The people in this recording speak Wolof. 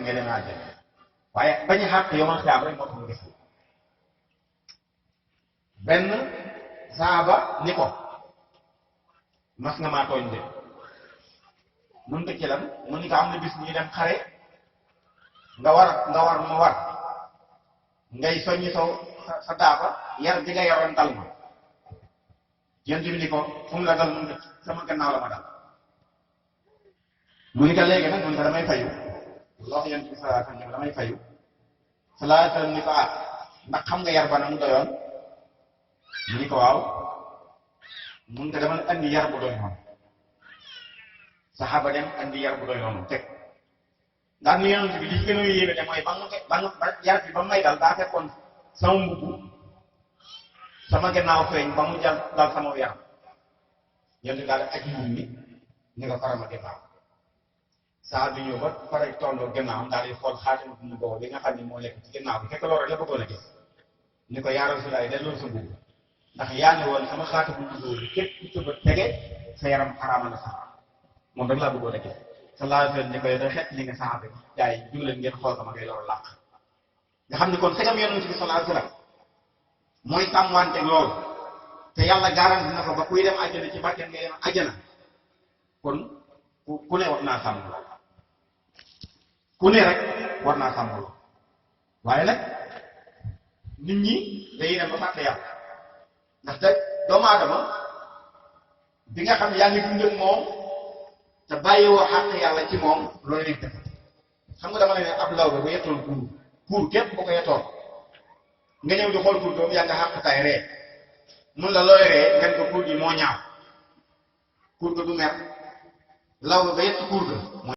nga demee àjjana waaye bañ a xàq yow man xiyaam rek moo tax mu def benn saaba ni ko mas nga maa tooñ de mun ko ci lan mu ni ko am na bis ñuy dem xare nga war ma war ngay soññi sa daaba yar bi nga yaroon dal ma yent bi ni ko fu mu la dal mun ko sama gannaaw la ma dal mu ni ko léegi nag mun ko damay fayu loo yent bi sallallahu alayhi wasallam damay fayu sallallahu alayhi wasallam ni ko ndax xam nga yar ba na mu doyoon mu ni ko waaw mun ko demal andi yar bu doy noonu saxaaba dem andi yar bu doy noonu teg ndax ni yonent bi li gën a yéeme ne mooy ba yar bi ba may dal daa fekkoon sama mbubb sama gannaaw feeñ ba mu jàll dal sama yaram yonent bi daal di aj mbubb mi ni ko farama gannaaw saa bi ñëw ba pare tolloo gannaawam daal di xool xaatim bu mu boobu li nga xam ne moo nekk ci gannaaw bi fekk loolu rek la bëggoon a gis ni ko yaa Rasulaay delloo sa mbubb ndax yaa ngi woon sama xaatim bu mu boobu képp ku ci bët tege sa yaram xaraama na sax moom rek laa bëggoon a gis sallallahu alayhi wa sallam ni ko yow da xet li nga saxaaba bi jaay jug leen ngeen xool ko ma ngay loolu làq nga xam ni kon segam yonent bi sallallahu alayhi wa sallam mooy tàmmanteeg loolu te yàlla garanti na ko ba kuy dem àjjana ci barkeem ngay dem àjjana kon ku ne war naa sàmm loolu ku ne rek war naa sàmm loolu waaye nag nit ñi dañuy dem ba fàtte yàlla ndaxte doomu aadama bi nga xam ne yaa ngi dund ak moom te bàyyiwoo xàq yàlla ci moom loolu lañ def xam nga dama ne ab law ba yettoon kuur képp bu ko yettoon nga ñëw di xool kuur doom yaa nga xàq tay ree mun la looy ree ngeen ko kuur gi moo ñaaw kuur ga du mer law ba yett kuur ga